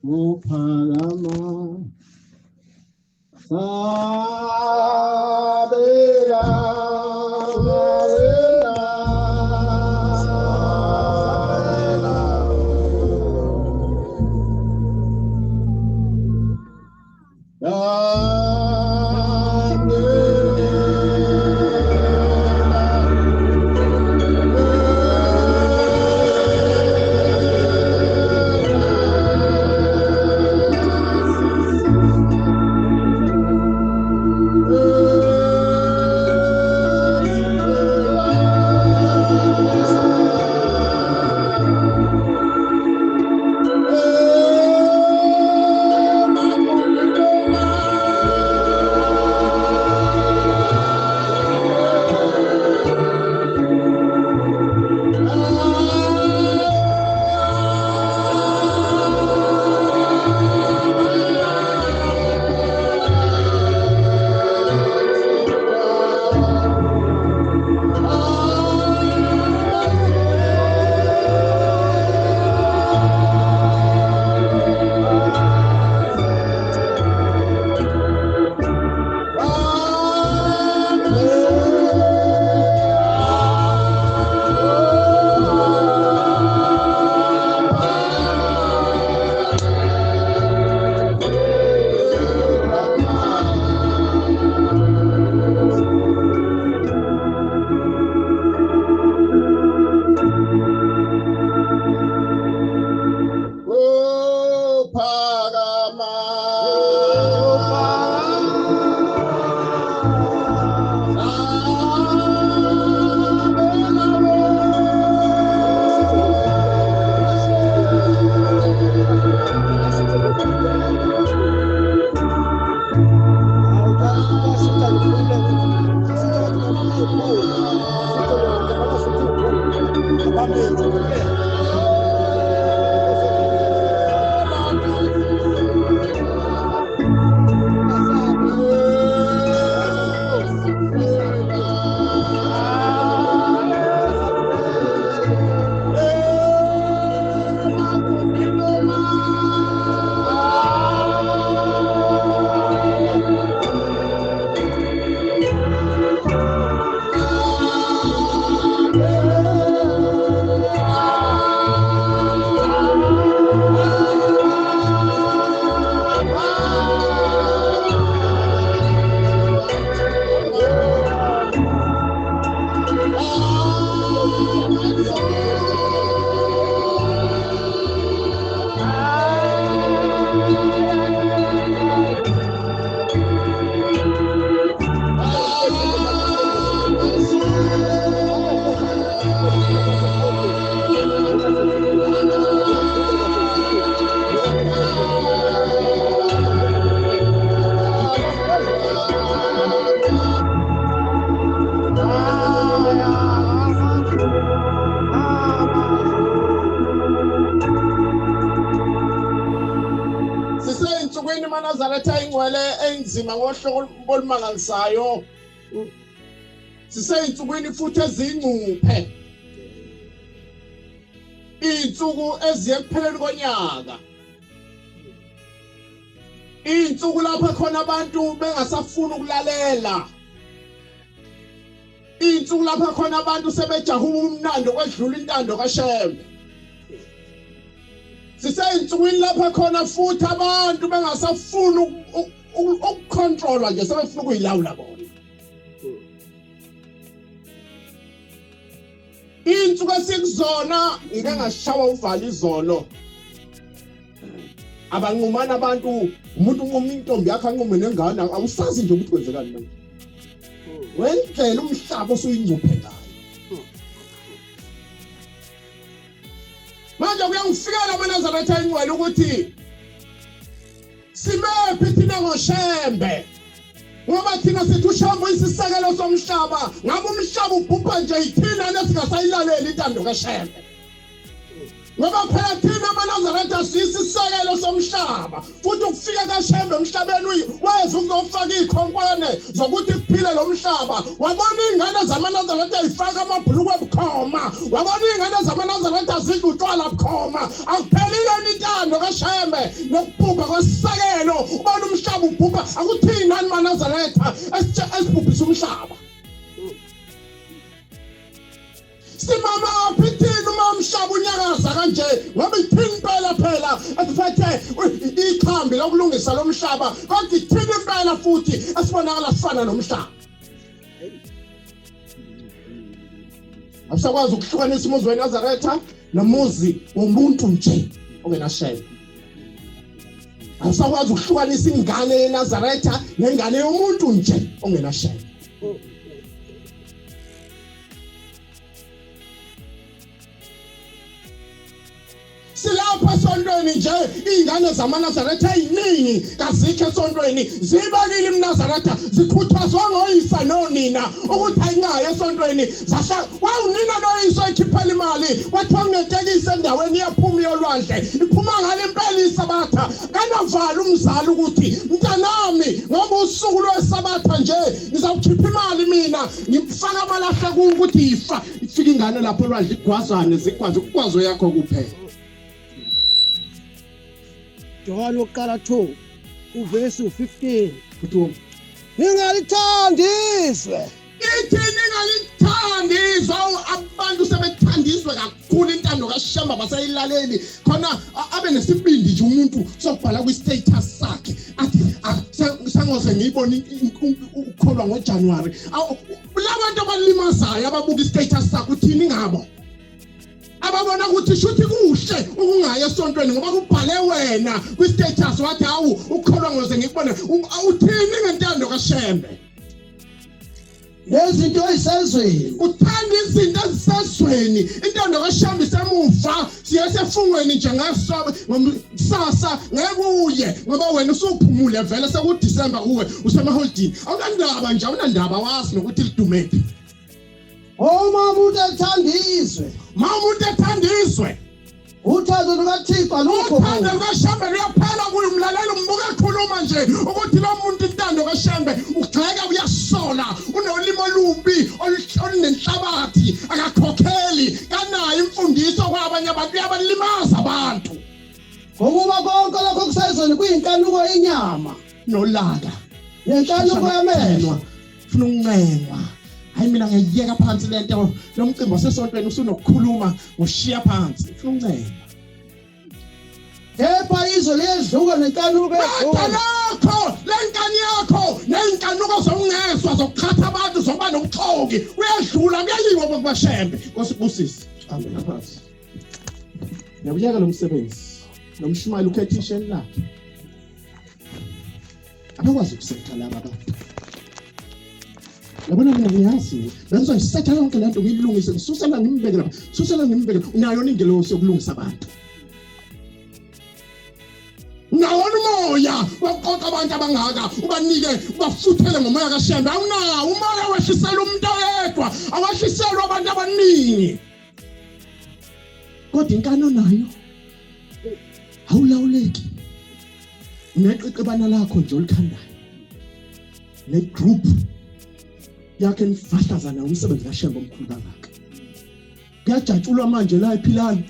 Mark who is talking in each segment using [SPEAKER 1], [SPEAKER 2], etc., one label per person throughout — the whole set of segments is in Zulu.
[SPEAKER 1] Uphakama sabela Enzima ngohloko olumangalisayo siseyinsukwini futhi ezingcuphe insuku eziye kupheleni konyaka insuku lapha khona abantu bengasafuni ukulalela insuku lapha khona abantu sebejahuba umnando kwedlula intando kaShembe siseyinsukwini lapha khona futhi abantu bengasafuni ukucontrola nje sebefuna ukuyilawula bona insuku esikuzona ngike ngashawa uvala izolo abanqumana abantu umuntu unquma intombi yakhe anqume nengane awusazi nje ukuthi kwenzekani manje wendlela umhlaba osuyingcuphe ngayo manje kuyangifikela amaNazaretha ingcwele ukuthi simephi thina ngoShembe ngoba thina sithi uShembe uyisisekelo somhlaba ngabe umhlaba ubhubha nje yithina nesingasayilaleli intando kaShembe ngoba phela thina amaNazaretha siyisisekelo somhlaba futhi ukufika kaShembe emhlabeni weza ukuzofaka iy'khonkwane zokuthi kuphile lo mhlaba wabona iy'ngane zamaNazaretha yifaka amabhulukwe bukhoma wabona iy'ngane zamaNazaretha zidla utshwala bukhoma. Akuphelile intando kaShembe nokubhubha kwesisekelo. Ubona umhlaba ubhubha, akuthini nani maNazaretha esibhubhisa umhlaba. Simama phi thina uma umhlaba unyakaza kanje, ngoba ithini impela phela esiphethe ikhambi lokulungisa lo mhlaba, kodwa ithini impela futhi esibonakala sifana nomhlaba. Awusakwazi ukuhlukanisa umuzi weNazaretha nomuzi womuntu nje ongenashebe. Awusakwazi ukuhlukanisa ingane yeNazaretha nengane yomuntu nje ongenashebe. Silapha esontweni nje, iy'ngane zamaNazaretha ey'ningi kazikho esontweni, zibekile imNazaretha, zikhuthazwa ngoyisa nonina ukuthi ayingayi esontweni. Zasha wawunina noyise oyikhiphela imali, kwathiwa kunetekisi endaweni iyaphuma iyolwandle, iphuma ngale impela iSabatha. Kanavala umzali ukuthi mntanami, ngoba usuku lweSabatha nje ngizawukhipha imali mina ngifaka amalahle kuwo ukuthi ifa. Ifika ingane lapho olwandle igwazane, zigwaze ukugwazo yakho kuphela.
[SPEAKER 2] Johane wokuqala 2 uvesi 15.
[SPEAKER 1] Futhi
[SPEAKER 2] ningalithandi izwe.
[SPEAKER 1] Ithi ningalithandi izwe. Abantu sebethanda izwe kakhulu, intando kaShembe abasayilaleli. Khona abe nesibindi nje umuntu sokubhala kwi-status sakhe athi sengoze ngiyibone ukukholwa ngoJanuary. Labantu abalimazayo ababuka i-status sakho, uthini ngabo? Ababona ukuthi shuthi kuhle ukungayi esontweni ngoba kubhale wena kwi-status wathi hawu ukukholwa ngoze ngikubone. Uthini ngentando kaShembe?
[SPEAKER 2] Nezinto ezisezweni,
[SPEAKER 1] uthanda izinto ezisezweni. Intando kaShembe isemuva, siye sefungweni nje ngakusasa ngeke uye ngoba wena usuphumule vele, sekuDisemba kuwe, usemaholidini, awunandaba nje, awunandaba, wazi nokuthi lidumephi.
[SPEAKER 2] Uma umuntu ethanda izwe,
[SPEAKER 1] ma umuntu ethanda izwe,
[SPEAKER 2] uthando lukaThixo alukho.
[SPEAKER 1] Uthando lukaShembe luyaphela kuye. Umlalela umbuka ekhuluma nje ukuthi lo muntu intando kaShembe ugxeka, uyasola, unolimi olubi olunenhlabathi, akakhokheli, kanayo imfundiso kwabanye abantu, uyabalimaza abantu.
[SPEAKER 2] Ngokuba konke lokho kusezweni kuyinkanuko yenyama
[SPEAKER 1] nolaka
[SPEAKER 2] nenkanuko yamehlo.
[SPEAKER 1] Ufuna ukuncengwa. Hayi mina ngiyiyeka phansi lento, lo mcimbi wasesontweni usunokukhuluma, ngushiya phansi. Ufuna ukuncengwa.
[SPEAKER 2] Kepha izwe liyedluka nenkanuko
[SPEAKER 1] edlula. Lokho lenkani yakho nenkanuko zokungezwa, zokuqhatha abantu, zokuba nobuxoki, uyadlula, kuyayiwa kwaShembe. Nkosi busisi. Amen. Phansi. Ngiyakuyeka lo msebenzi. Nomshumayeli ukhetha isheni lakhe. Abakwazi ukusetha laba abantu. Yabona mina ngiyazi, bengizoyisetha yonke lento ngiyilungise, ngisusela ngimbeke lapha, susela ngimbeke. Unayo ingelosi yokulungisa abantu. Unawona umoya wokuqoqa abantu abangaka, ubanike, ubafuthele ngomoya kaShembe. Awunawo umoya wehlisela umuntu oyedwa, awehliselwa abantu abaningi. Kodwa inkani onayo awulawuleki. Uneqeqebana lakho nje olikhandayo ne-group yakhe nifahlaza nawo umsebenzi kaShembe omkhulu kangaka. Kuyajatshulwa manje la ephilani,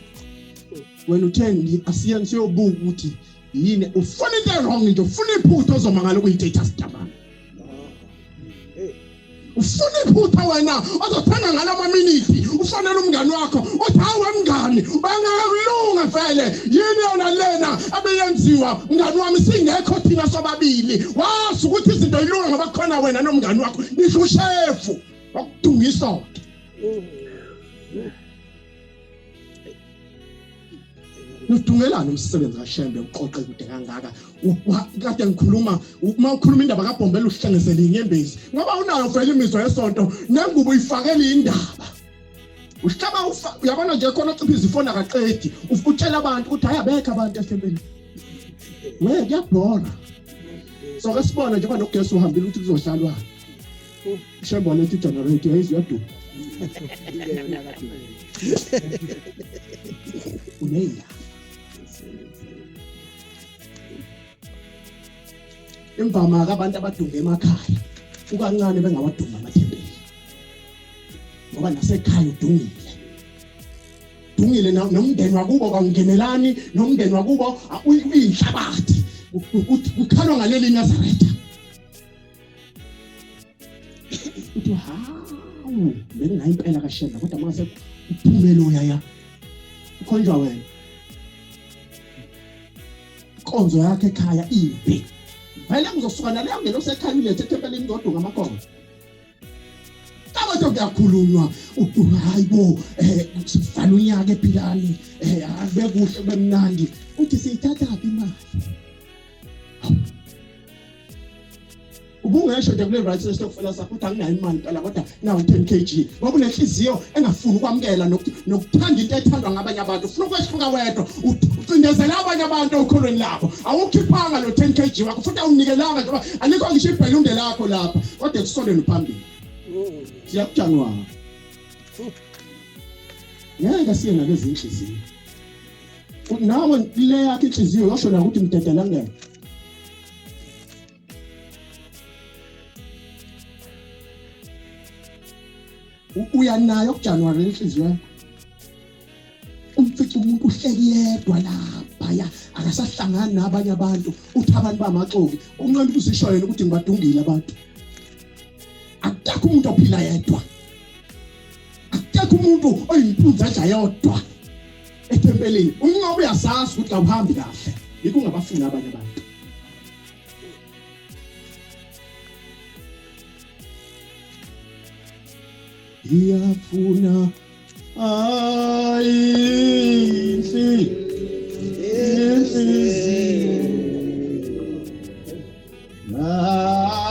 [SPEAKER 1] wena uthe asiyeni siyobuka ukuthi yini. Ufuna into wrong nje, ufuna iphutha ozomangala okuyi-status dabana. Ufuna iphutha wena ozothenga ngala maminithi, ufonela umngani wakho uthi hawe mngani, bangakulunga vele yini yona lena abeyenziwa mngani wami singekho thina sobabili. Wazi ukuthi izinto ilunga ngoba khona wena nomngani wakho, nisho ushefu wakudunga isonto. Nidungelana umsebenzi kaShembe uqoqe kude kangaka. Kade ngikhuluma, uma ukhuluma indaba kaBhombela uhlengezela inyembezi ngoba unayo vele imizwa yesonto nengubo uyifakela indaba. Uhlaba uyabona nje khona ociphiza ifoni akaqedi, utshela abantu ukuthi hayi abekho abantu ethempelini. We kuyabhora. So ke sibona njengoba nogesi uhambile ukuthi kuzodlalwa. Shembe waletha igenerator yayizwe yaduma. Uneyindaba. Imvama abantu abadunga emakhaya kukancane bengawadunga amathempeli ngoba nasekhaya udungile. Dungile nomndeni wakubo kawungenelani nomndeni wakubo uyinhlabathi kukhalwa ngaleli Nazaretha. Uthi hawu bengingayimpela kaShembe kodwa mase uphume lo yaya ukhonjwa wena. Inkonzo yakhe ekhaya imbi. Vele ngizosuka naleyo ngelosi ekhaya ulethe ethempelini ngizodunga amakhono. Kodwa kuyakhulunywa hayi bo sivala unyaka ephilani akube kuhle kube mnandi uthi siyithathaphi imali. Ubungesho nje kule right sesitokufela sakho ukuthi anginayo imali phela kodwa nawu 10 kg ngoba unenhliziyo engafuni ukwamukela nokuthanda into ethandwa ngabanye abantu ufuna ukwehluka wedwa ucindezela abanye abantu okholweni labo awukhiphanga lo 10 kg wakho futhi awunikelanga njengoba alikho ngisho ibhelunde lakho lapha kodwa ekusondeni phambili siya kuJanuwari ngeke siye nalezi inhliziyo nawe le yakho inhliziyo yosho la ukuthi mdedela ngeke Uyanayo kuJanuary inhliziyo yakho. Umfica umuntu uhleli yedwa lapha akasahlangani nabanye abantu uthi abantu bamaxoki unqena ukuzisho yena ukuthi ngibadungile abantu. Akekho umuntu ophila yedwa. Akekho umuntu oyimpunzi edla yodwa ethempelini. Unqoba uyasazi ukuthi awuhambi kahle. Yikho ungabafuni abanye abantu. Iyafuna ayinhli inhliziyo naye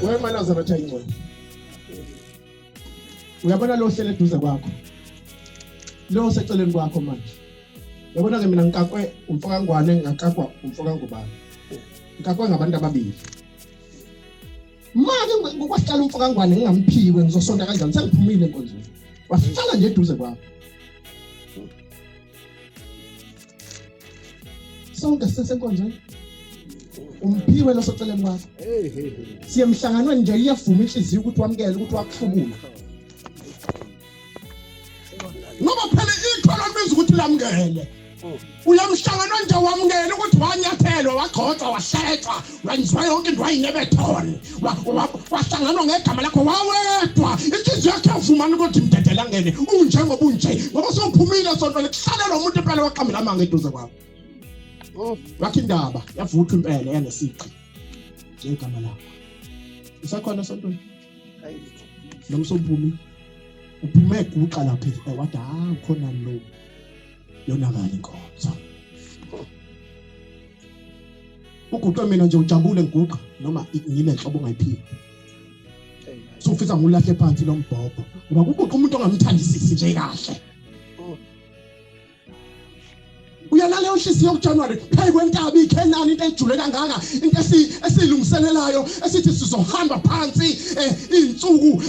[SPEAKER 1] WemaNazaretha ingcwele. Uyabona lo hlele eduze kwakho. Lo oseceleni kwakho manje. Yabona ke mina ngikakwe umfokangwane ngakakwa umfokangubane. Ngikakwe ngabantu ababili. Make ngokwahlala umfokangwane ngingamphiwe ngizosonta kanjani sengiphumile enkonzweni. Wahlala nje eduze kwami. Sonke sisesenkonzweni. Umphiwe lo soceleni kwakho. Siye emhlanganweni nje iyavuma inhliziyo ukuthi wamukele ukuthi wakuhlubula. Ngoba phela ikholo libiza ukuthi lamukele. Uyamhlangana nje wamukele ukuthi wanyathelwa wagxotshwa wahletshwa wenziwa yonke into wayinebethoni wahlanganwa ngegama lakho wawedwa inhliziyo yakhe yavumana ukuthi mdedelangene unjengoba unje ngoba sewuphumile esontweni kuhlale lo muntu impela waqambela amanga eduze kwakho. Wakhe indaba yavuthwa impela yanesiqi ngegama lakho. Usakhona esontweni? Noma usowuphumile? Uphume eguqa lapha wathi ha ukhona lo yonakala inkonzo. Uguqe mina nje ujabule ngiguqa noma ngile nhlobo ongayiphili. Sufisa ngulahle phansi lo mbhobho ngoba kuguqa umuntu ongamthandisisi nje kahle. Uyalala inhliziyo kuJanuary phezu kwentaba iKhenani into ejule kangaka into esiyilungiselelayo esithi sizohamba phansi izinsuku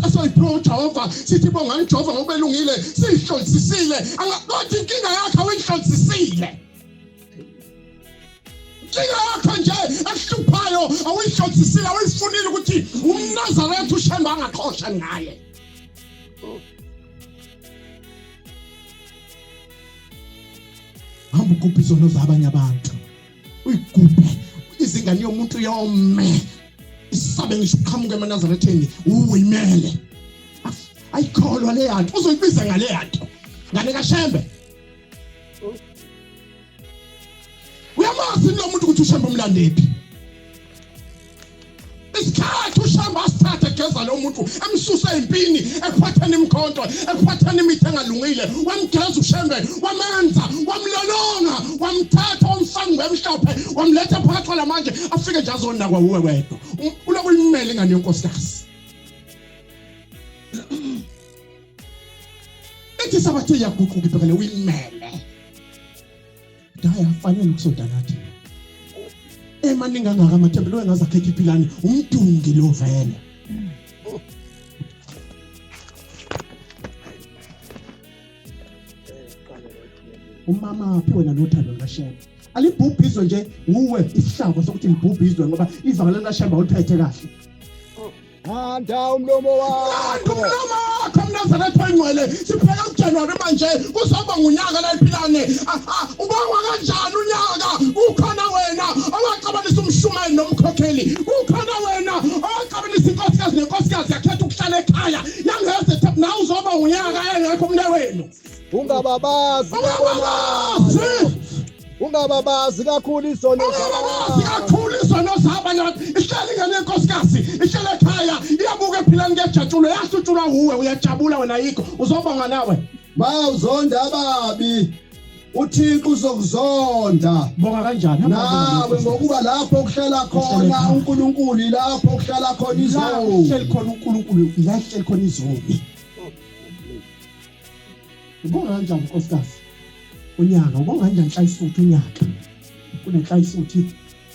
[SPEAKER 1] esoyiphiwa uJehova sithi bongani Jehova ngoba elungile siyihlolisisile kodwa inkinga yakho awuyihlolisisile inkinga yakho nje ehluphayo awuyihlolisisile awuyifunile ukuthi umNazaretha uShembe angaqhosha ngaye. Hamba ugubhe izono zabanye abantu uyigubhe izingane yomuntu yome isabe ngisho uqhamuka emanazaretheni uyimele. Ayikholwa le yanto, uzoyibiza ngale yanto. Ngane kaShembe. Uyamazi lo muntu ukuthi uShembe umlandephi? Isikhathi uShembe asithathe egeza lo muntu emsuse empini ekuphatheni imikhonto ekuphatheni imithi engalungile wamgeza uShembe wamenza wamlolonga wamthatha wamfaka ngwemhlophe wamletha phakathi kwalamanje afike nje azonakwa wuwe wedwa uloku uyimele ingane yonkosikazi. Ithi sabathe iyaguquka ibhekele uyimele. Hayi afanele ukusonta nathi. Emaningi angaka amathempeli wengaze akhethe iphilani umdungi lo vele. Umama phi wena nothando likaShembe? Alibhubhi izwe nje wuwe isihlava sokuthi libhubhi izwe ngoba ivangeli likaShembe awuliphethe kahle.
[SPEAKER 2] Handa umlomo wakho.
[SPEAKER 1] Handa umlomo wakho mnazaretha oyingcwele. Siphela kuJanuwari manje kuzoba ngunyaka la iphilane. Ubangwa kanjani unyaka? Kukhona wena owaxabanisa umshumayeli nomkhokheli. Kukhona wena owaxabanisa inkosikazi nenkosikazi yakhetha ukuhlala ekhaya. Yangeze nawe uzoba unyaka engekho umnewenu.
[SPEAKER 2] Ungababazi.
[SPEAKER 1] Ungababazi.
[SPEAKER 2] Ungababazi kakhulu izono
[SPEAKER 1] Ungababazi kakhulu izono zabanye abantu. Ihlala ingane yenkosikazi, ihlala ekhaya, iyabuka ephilani kuyajatshulwa, yahlutshulwa wuwe, uyajabula wena yikho. Uzobonga nawe.
[SPEAKER 2] Mawuzonda ababi. uThixo uzokuzonda.
[SPEAKER 1] Bonga kanjani?
[SPEAKER 2] Nawe ngokuba lapho kuhlala khona uNkulunkulu, lapho kuhlala khona
[SPEAKER 1] izoni. Kuhleli khona uNkulunkulu, la kuhleli khona izoni. Ubonga kanjani nkosikazi? Unyaka ubonga kanjani nhlayisuthi unyaka? Kunenhlayisuthi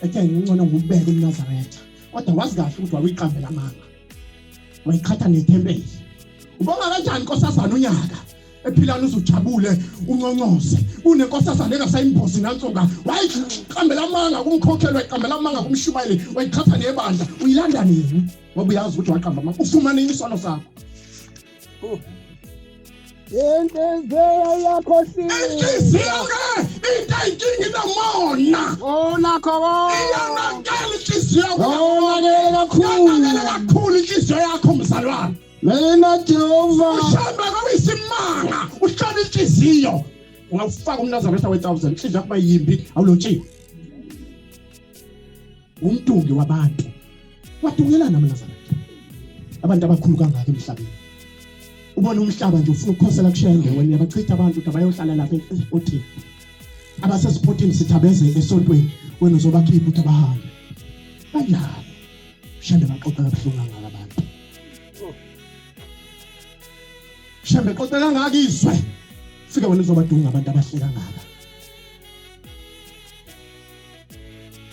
[SPEAKER 1] ethe ngcono ngubeke umNazaretha. Kodwa wazi kahle ukuthi wawuyiqambela amanga. Wayiqhatha nethempeli. Ubonga kanjani nkosazana unyaka? Ephilani uzujabule unconcoze kunenkosazana engasayimbozi nansuka wayiqambela amanga kumkhokheli wayiqambela amanga kumshumayeli wayiqhatha nebandla uyilanda nini ngoba uyazi ukuthi waqamba amanga ufumana isono sakho.
[SPEAKER 2] Inhliziyo yakho
[SPEAKER 1] Inhliziyo ke into ayinkinga inomona.
[SPEAKER 2] Unakho
[SPEAKER 1] konke. Iyanakela inhliziyo yakho.
[SPEAKER 2] Wonakele kakhulu.
[SPEAKER 1] Iyanakela kakhulu inhliziyo yakho mzalwane.
[SPEAKER 2] Mina Jehova.
[SPEAKER 1] Ushamba kawisimanga uhlala inhliziyo. Ungawufaka umNazaretha we-1000 inhliziyo yakho bayimbi awulotshiwe. Umdungi wabantu. Wadungelana amaNazaretha. Abantu abakhulu kangaka emhlabeni. Ubona umhlaba nje ufuna ukukhosela kushenge wena uyabachitha abantu ukuthi abayohlala lapha esipotini. Abasesipotini sithi abeze esontweni wena uzobakhipha ukuthi abahambe. Kanjani? Shembe baxoxa kabuhlungu kangaka abantu. Shembe xoxa kangaka izwe. Fike wena uzobadunga abantu abahle kangaka.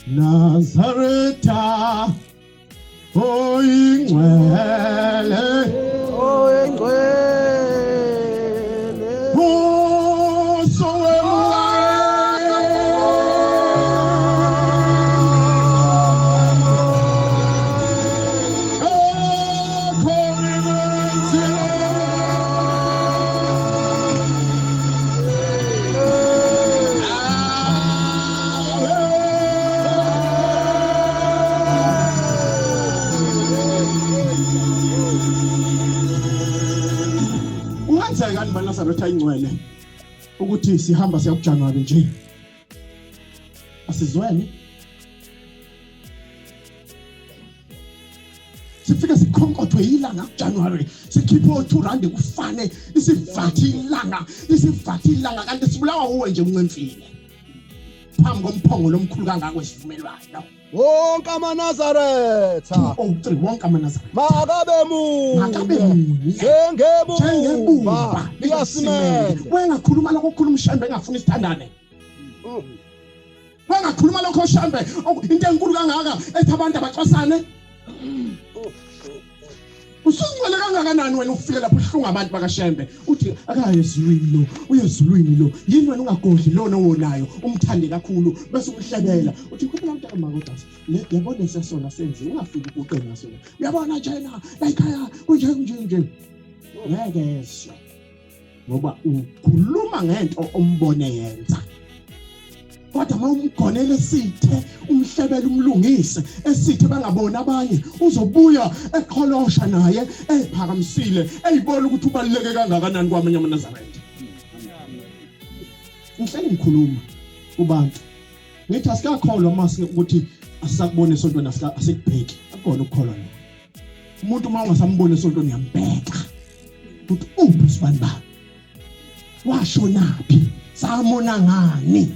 [SPEAKER 1] Nazaretha oyingcwele
[SPEAKER 2] oyingcwele
[SPEAKER 1] buso Kungenzeka ni banazaretha ingcwele ukuthi sihamba siya kuJanuary nje asizwene sifike sikhonkothwe ilanga kuJanuary sikhiphe o-2 rand kufane isivathi ilanga isivathi ilanga kanti sibulawa uwe nje uncemfile phambi komphongolo omkhulu kangako wesivumelwano
[SPEAKER 2] wonke amaNazaretha
[SPEAKER 1] 203 wonke amaNazaretha
[SPEAKER 2] makabe munye
[SPEAKER 1] makabe munye
[SPEAKER 2] njengebumba likasimende
[SPEAKER 1] wengakhuluma lokho okukhuluma uShembe engafuni isithandane Wangakhuluma lokho Shembe into enkulu kangaka ethi abantu abacwasane. Usungcwele kangakanani wena ufike lapho uhlunga abantu bakaShembe uthi akaye ezulwini lo uye ezulwini lo yini wena ungagodli lona owonayo umthande kakhulu bese umhlebela uthi khuphula mntaka makodwa le yabona sesona senzi ungafiki uguqe ngaso uyabona njena la ekhaya kunje kunje nje ngeke ezwe ngoba ukhuluma ngento ombone yenza. Kodwa uma umgonele esithe, umhlebele, umlungise esithe bangaboni abanye, uzobuya eqholosha naye eziphakamisile, eyibona ukuthi ubaluleke kangakanani kwamanye amaNazaretha. Ngihleli ngikhuluma kubantu ngithi asikakholwa mase ukuthi asisakubona esontweni, asikubheki. Akukona ukukholwa lokho. Umuntu uma ungasamboni esontweni uyambheka ukuthi uphi usibani bani, washonaphi, samona ngani.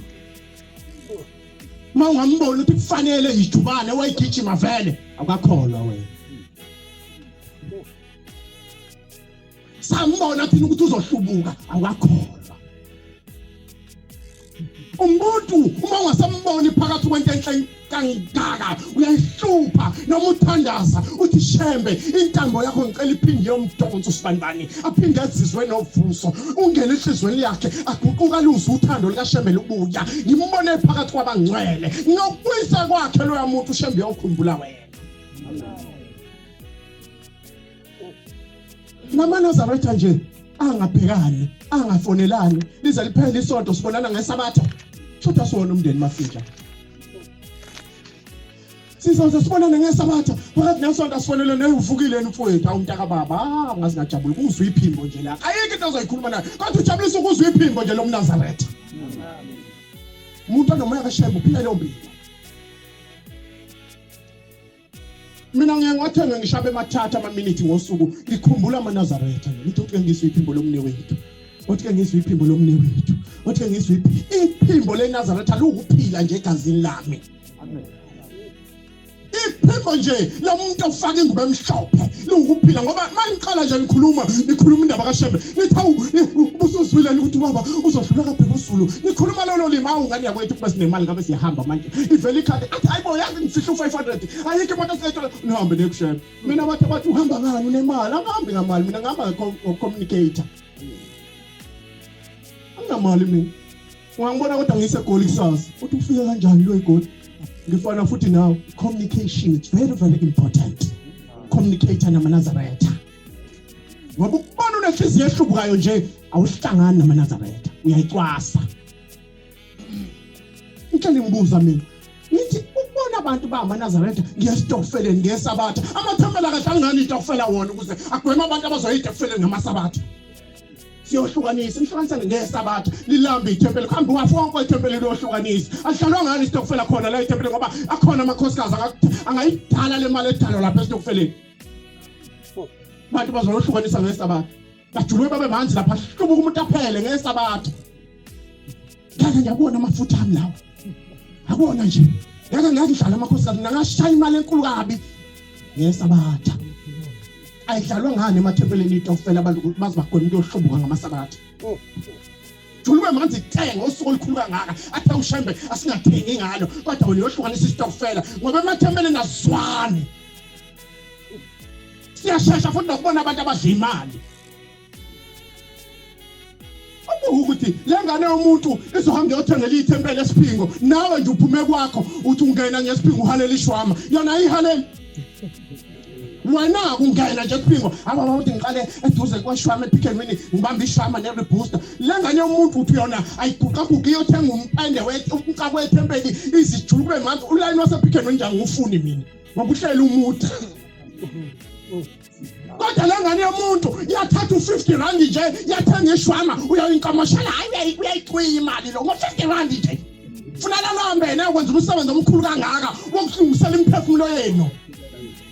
[SPEAKER 1] Uma ungamboni ukuthi kufanele ijubane wayigijima vele, awukakholwa wena. Sambona thina ukuthi uzohlubuka, awukakholwa. Umuntu uma ungasamboni phakathi kwento enhle kangaka uyayihlupha, noma uthandaza uthi Shembe intambo yakho ngicela iphinde yomdonso sibanibani, aphinde azizwe novuso, ungene enhlizweni yakhe aguquka luze uthando likaShembe lubuya. Ngimbone phakathi kwabangcwele nokubuyisa kwakhe loya muntu, uShembe uyawukhumbula wena. NamaNazaretha nje angabhekani, angafonelani, lize liphele isonto sibonana ngeSabatha. Shutha siwona umndeni mafinja, sizoze sibonane ngeSabatha phakathi nesonto asifonele naye. Uvukile yena umfowethu? Awu mntaka baba, ah, ngaze ngajabula ukuzwa iphimbo nje la. Ayikho into azoyikhuluma nayo, kodwa ujabulisa ukuzwa iphimbo nje lomNazaretha. Umuntu onomoya kaShembe uphila leyo mpilo. Mina ngiye ngiwathenge ngishabe emathathu amaminithi ngosuku, ngikhumbula amaNazaretha. Ngithi uthi ke ngizwe iphimbo lomnewethu, uthi ke ngizwe iphimbo lomnewethu, uthi ke ngizwe iphimbo leNazaretha luwukuphila nje egazini lami. Iphimbo nje lomuntu ofaka ingubo emhlophe luwukuphila, ngoba maniqala nje nikhuluma, nikhuluma indaba kaShembe, nithi awu ubusuzwile ukuthi ubaba uzodlula kabheka uZulu, nikhuluma lolo limi. Awu ngane yakwethu, kuba sinemali ngabe siyahamba manje. Ivele ikhadi athi hayibo, yazi ngifihla u-500, ayikho imoto esingayithola, nihambe nekuShembe. Mina bathi bathi uhamba ngani, unemali? Angihambi ngamali mina, ngihamba ngo-communicator, anginamali mina. Ungangibona kodwa ngiseGoli kusasa, uthi ufike kanjani lo eGoli? Ngifana futhi nawe. Communication, it's very very important. Communicator namaNazaretha, ngoba ukubona unenhliziyo ehlubukayo nje awuhlangani namaNazaretha, uyayicwasa. Ngicela ngibuza mina, ngithi ukubona abantu bangamaNazaretha ngiyesitokufeleni ngeSabatha, amathempela akahlali ngani itokufela wona ukuze agweme abantu abazoyida ekufeleni ngamaSabatha? Siyohlukanisa, nihlukanisane ngeSabatha, lilambe ithempeli, kuhambe wonke ithempeli liyohlukanisa. Alihlalwa ngani isitokufela khona la ithempeli? Ngoba akhona amakhosikazi angayidala le mali edalwa lapha esitokufeleni. Abantu bazoyohlukanisa ngeSabatha, bajuluke babe manzi lapha, hlubuka umuntu aphele ngeSabatha. Ngeke ngiyabona amafutha ami lawo, akubona nje, ngeke ngiyakudlala amakhosikazi nangashaya imali enkulu kabi ngeSabatha. Ayidlalwa ngani emathempelini itokufela, abantu baze bagweme ukuyohlubuka ngamaSabatha? Juluke manzi kuthenge usuku olukhulu kangaka athe uShembe asingathengi ngalo, kodwa wena uyohlukanisa isitokufela ngoba emathempelini azwani. Siyashesha futhi nokubona abantu abadla imali. Ubuka ukuthi le ngane yomuntu izohamba iyothengela ithempeli esiphingo, nawe nje uphume kwakho uthi ungena ngesiphingo uhalela ishwama, yona ayihaleli. Wena kungena nje esiphingo ababa uthi ngiqale eduze kweshwama ePick n Win, ngibambe ishwama ne-rebooster. Le ngane yomuntu uthi yona ayiguqaguqi iyothenga umpende umcako wethempeli, izijulu kube manzi ulayini wasePick n Win nje angiwufuni mina ngoba uhleli umude. Kodwa le ngane yomuntu iyathatha u-50 rand nje yathenga ishwama, uyayinkomoshela, hayi uyayicwiya imali lo ngo-50 rand nje. Funa lalambe yena ukwenza umsebenzi omkhulu kangaka wokulungisela imiphefumulo yenu.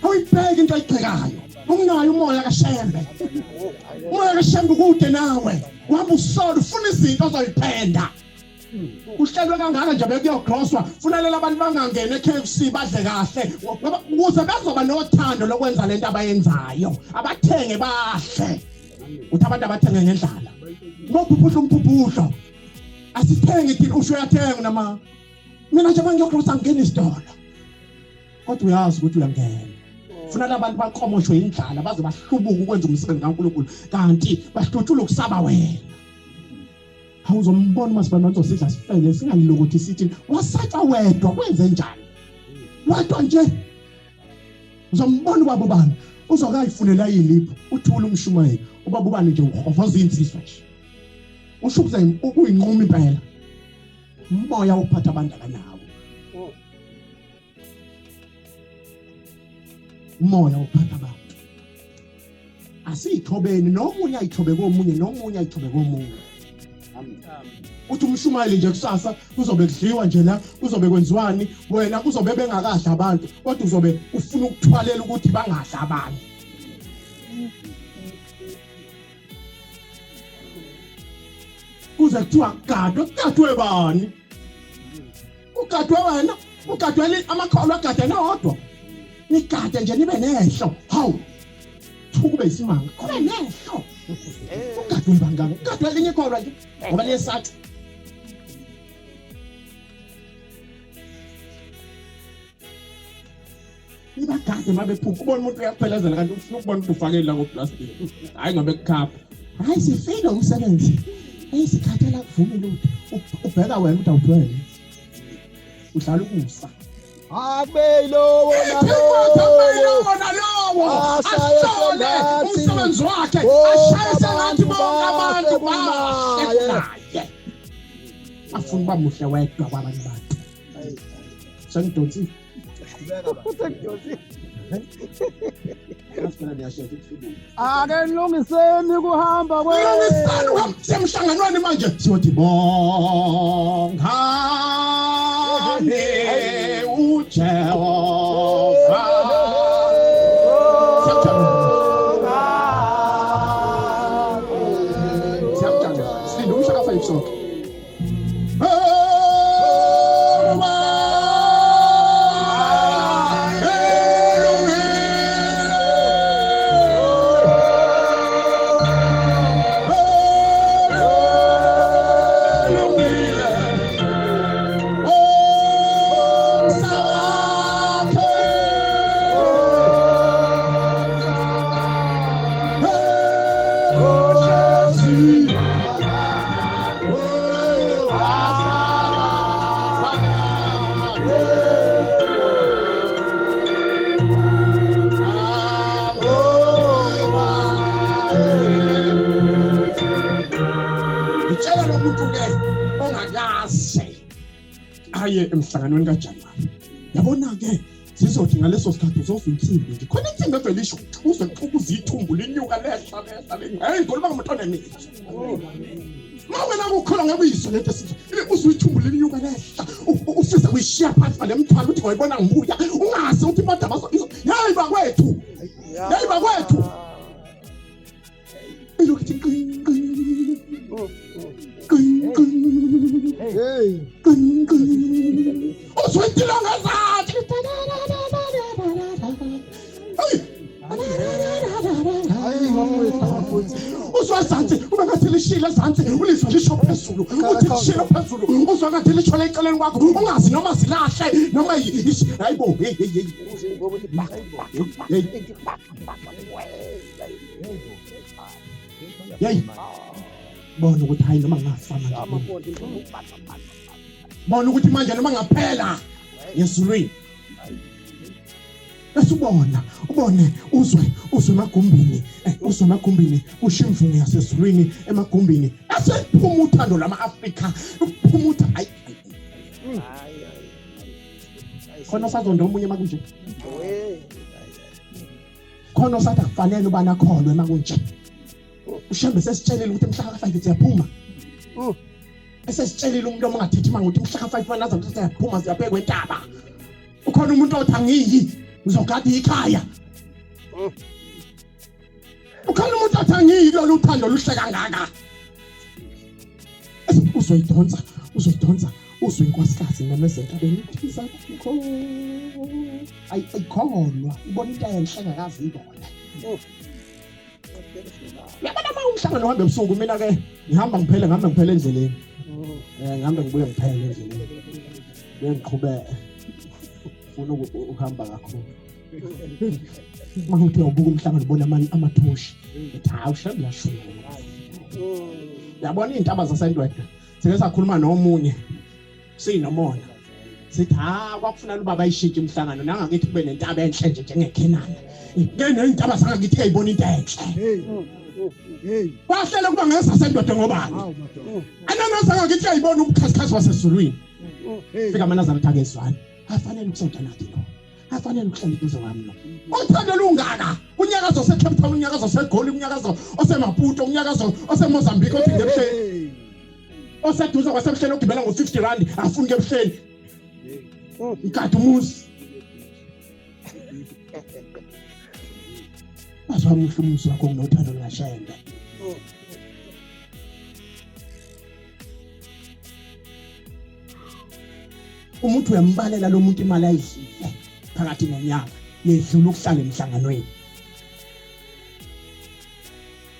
[SPEAKER 1] Awuyibheki into ayigxekayo, ungayo umoya kaShembe. Umoya kaShembe kude nawe, uhamba usola ufuna izinto ozoyiphenda. Kuhlelwe kangaka nje bekuyogrosswa, funalela abantu bangangena e-KFC badle kahle, ngoba ukuze bezoba nothando lokwenza lento abayenzayo, abathenge bahle. Uthi abantu abathenge ngendlala, ngobhubhudla umbhubhudlo asithengi thina, usho uyathenga nama mina nje mangiyogrossa ngingena isitolo, kodwa uyazi ukuthi uyangena. Funa labantu bakomoshwe indlala baze bahlubuke ukwenza umsebenzi kaNkulunkulu, kanti bahlutshulwa ukusaba wena. Awuzombona uma sibani bazosidla sifele, singalokuthi sithi wasatshwa wedwa, kwenze njani wedwa nje. Uzombona ubaba ubani uzokayifunela yilipho, uthula umshumayeli ubaba ubani nje uhovoza insizwa nje, usho ukuze ukuyinquma impela. Umoya wokuphatha abantu akanawo. Umoya wokuphatha abantu. Asiyithobeni nomunye ayithobe komunye nomunye ayithobe komunye. Uthi umshumayeli nje kusasa kuzobe kudliwa nje la kuzobe kwenziwani wena kuzobe bengakadla abantu kodwa uzobe ufuna ukuthwalela ukuthi bangadla abantu. Kuze kuthiwa kugadwe kugadwe bani? Kugadwe wena, kugadwe amakholwa agadene odwa. Nigade nje nibe nehlo. Hawu. Kube isimanga. Kube nehlo. Kugadwe bangaka. Kugadwe elinye ikholwa nje ngoba liyesatshwa. Nibagade uma bephuma ubona umuntu uyakuphelezela kanti ufuna ukubona ukuthi ufakeni la ngoplastic. Hayi ngoba ekukhapha. Hayi sifile umsebenzi. Hey sikhathela kuvumi lutho. Ubheka wena ukuthi awuthwele. Udlala ukusa.
[SPEAKER 2] Akube yilowo
[SPEAKER 1] nalowo nalowo asole umsebenzi wakhe ashaye sengathi bonke abantu bahle naye. Afuna uba muhle wedwa kwabanye abantu. Sengidonsile.
[SPEAKER 2] Ake nilungiseni kuhamba
[SPEAKER 1] kwenu. Ukuhamba semhlanganweni manje. Siyothi bongani uJehova. Siyamjabula. Silinde umhla ka-5 sonke. Ngitshela lo muntu ke ongakaze aye emhlanganweni kaJanuwari. Yabona ke sizothi ngaleso sikhathi uzozwa insimbi nje khona insimbi evele isho uzwe kuxukuza ithumbu linyuka lehla lehla hey ngikhuluma ngomuntu onemizwa. Ma wena ukukholwa ngeke uyizwe lento esizwa uzwe ithumbu linyuka lehla ufisa kuyishiya phansi ngale mthwalo uthi ngoyibona ngibuya ungazi ukuthi imoto bazo hey bakwethu hey bakwethu ilokhu ithi qing qing qing qing
[SPEAKER 2] hey
[SPEAKER 1] qing qing uzwe intilo ngezansi uzwa ezansi kube ngathi lishile ezansi ulizwa lisho phezulu uthi lishile phezulu uzwa ngathi lisho eceleni kwakho ungazi noma zilahle noma hayibo hey hey hey hey bona ukuthi hayi noma ngafa manje bona ukuthi manje noma ngaphela ngezulwini bese ubona ubone uzwe uzwe emagumbini uzwe emagumbini kusho imvumo yasezulwini emagumbini bese kuphuma uthando lama-Afrika kuphuma uthando hayi khona usazonda omunye makunje khona usathi akufanele ubani akholwe makunje uShembe sesitshelile ukuthi mhla ka-5 siyaphuma esesitshelile umuntu omungathethi manga ukuthi mhla ka-5 manaza ukuthi siyaphuma siyabhekwa entaba ukhona umuntu othi angiyi ngizogada ikhaya ukhona umuntu othi angiyi kulolu uthando oluhle kangaka uzoyidonsa uzoyidonsa uzwe inkosikazi imemeza entabeni ithi izakho ayikholwa ibona into enhle engakaze ibone Yabona uma umhlangano uhambe ebusuku mina ke ngihamba ngiphele ngihambe ngiphele endleleni. Ngihambe ngibuye ngiphele endleleni. Buye ngiqhubeke. Ufuna ukuhamba kakhulu. Uma ngithi uyabuka umhlangano ubona amathoshi. Ethi hawu shembe yashuka. Yabona iy'ntaba zaseNdwedwe. Sike sakhuluma nomunye. Sinomona. Sithi ha kwakufunana ubaba ayishintshe imihlangano nangakithi kube nentaba enhle nje njengeKhenana. Ke ney'ntaba zangakithi ey'bona into enhle. Bahlele kuba ngesasendoda ngobani? Ananaza ngakithi ayibona ubukhazikhazi wasezulwini. Fika amaNazaretha akezwani. Afanele ukusonta nathi lo. Afanele ukuhlala eduze kwami lo. Uthando lungaka. Unyakazo oseCape Town, unyakazo oseGoli, unyakazo oseMaputo, unyakazo oseMozambique othi ngebuhleni. Oseduze kwasebuhleni ogibela ngo-50 rand afuni kebuhleni. Ikade umuzi. Waze wamuhle umuzi wakho kunothando lukaShembe. Umuntu uyambalela lo muntu imali ayidlile phakathi nonyaka yedlula ukuhlala emhlanganweni.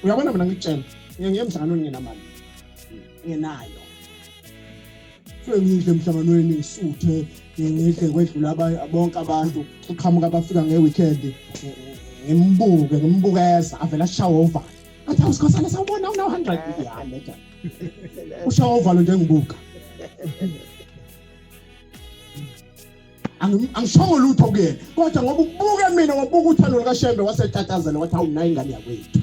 [SPEAKER 1] Uyabona mina ngikutshela, ngiye ngiye emhlanganweni nginamali. Ngenayo. Fike ngidle emhlanganweni ngisuthe ngidle kwedlula bonke abantu uqhamuka abafika nge-weekend ngimbuke ngimbukeza avele ashawe uvalo athi awu sikhosana sawubona unawu 100 ya letha ushawa uvalo nje ngibuka angishongo lutho kuyena kodwa ngoba ubuke mina wabuka uthando lukaShembe wasetatazela wathi awu nayi ingane yakwethu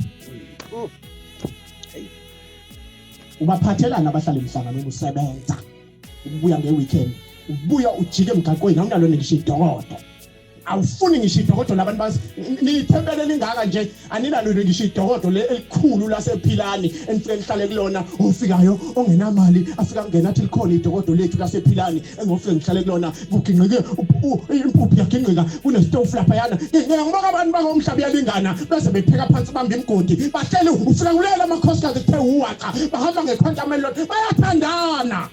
[SPEAKER 1] ubaphathelana abahlala emhlanganweni usebenza ubuya nge-weekend ubuya ujike emgaqweni awunalo ngisho idokodo awufuni ngisho idokodo labantu basi niyithempele lingaka nje aninalo ngisho idokodo le elikhulu lasephilani enifike nihlale kulona ofikayo ongenamali afika ngena athi likhona idokodo lethu lasephilani engofike ngihlale kulona kugingqike impuphu yagingqika kunesitofu laphayana ngiyangibona abantu bakomhlaba uyalingana bese bepheka phansi bamba imigodi bahleli ufika kulela amakhosikazi kuthe uwaca bahamba ngekhwantam elilodwa bayathandana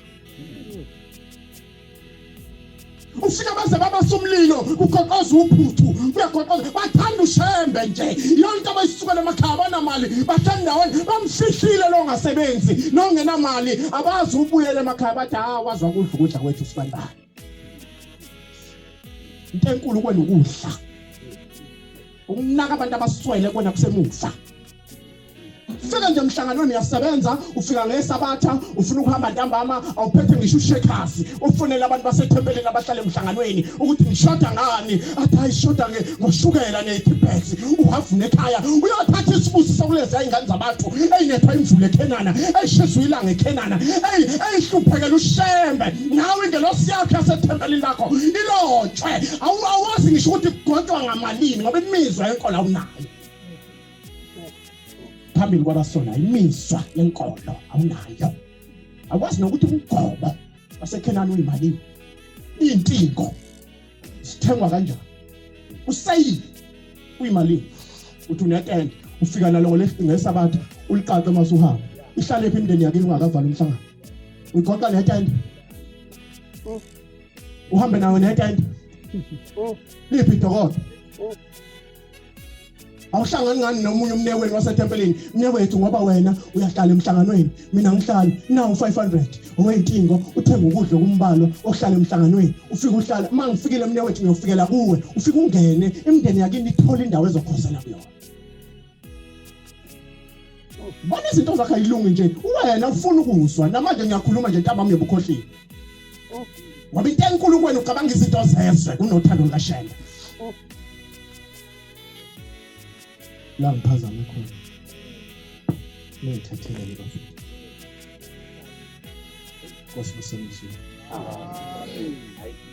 [SPEAKER 1] ufika baze babasa umlilo kugoqoza uphuthu kuyagoqoza bathanda ushembe nje yonke abayisukela emakhaya banamali bahleli ndawonye bamfihlile lo ongasebenzi nongenamali abazi ubuyele emakhaya bathi ha wazwa kudla ukudla kwethu sibanibani into enkulu kwena ukudla ukunaka abantu abaswele kwena kusemuva Fika nje emhlanganweni uyasebenza ufika ngesabatha ufuna ukuhamba ntambama awuphethe ngisho ushekhasi ufonele abantu basethempelini abahlala emhlanganweni ukuthi ngishoda ngani athi ayishoda ngoshukela ne-tipex uhavune ekhaya uyothatha isibusiso kulezi ingane zabantu eyinethwa imvula ekhenana eyishiswa ilanga ekhenana eyihluphekela ushembe nawe ingelosi yakho yasethempelini lakho ilotshwe awazi ngisho ukuthi kugotshwa ngamalini ngoba imizwa yenkolo awunayo phambili kwabasona imizwa yenkolo awunayo akwazi nokuthi umgobo wasekhenani uyimalini iy'ntingo zithengwa kanjani useyile uyimalini uthi unetende ufika nalo ngesabatha uliqaqe uma usuhamba ihlale phi imindeni yakini ungakavala umhlangano uyigoqa netende uhambe nawo netende liphi idokodo awuhlangani ngani nomunye umnewenu wasethempelini mnewethu ngoba wena uyahlala emhlanganweni mina ngihlala nawu 500 oweyintingo uthenga ukudla okumbalwa ohlala emhlanganweni ufike uhlala uma ngifikile mnewethu ngiyofikela kuwe ufike ungene imindeni yakini ithole indawo ezokhosela kuyona bona izinto zakhe ayilungi nje wena ufuna ukuzwa namanje ngiyakhuluma nje ntambama yobukhohlile ngoba into enkulu kwena ucabanga izinto zezwe kunothando lukashembe la ngiphazame khona ningithethelele bafethu Nkosi busemzini. Amen.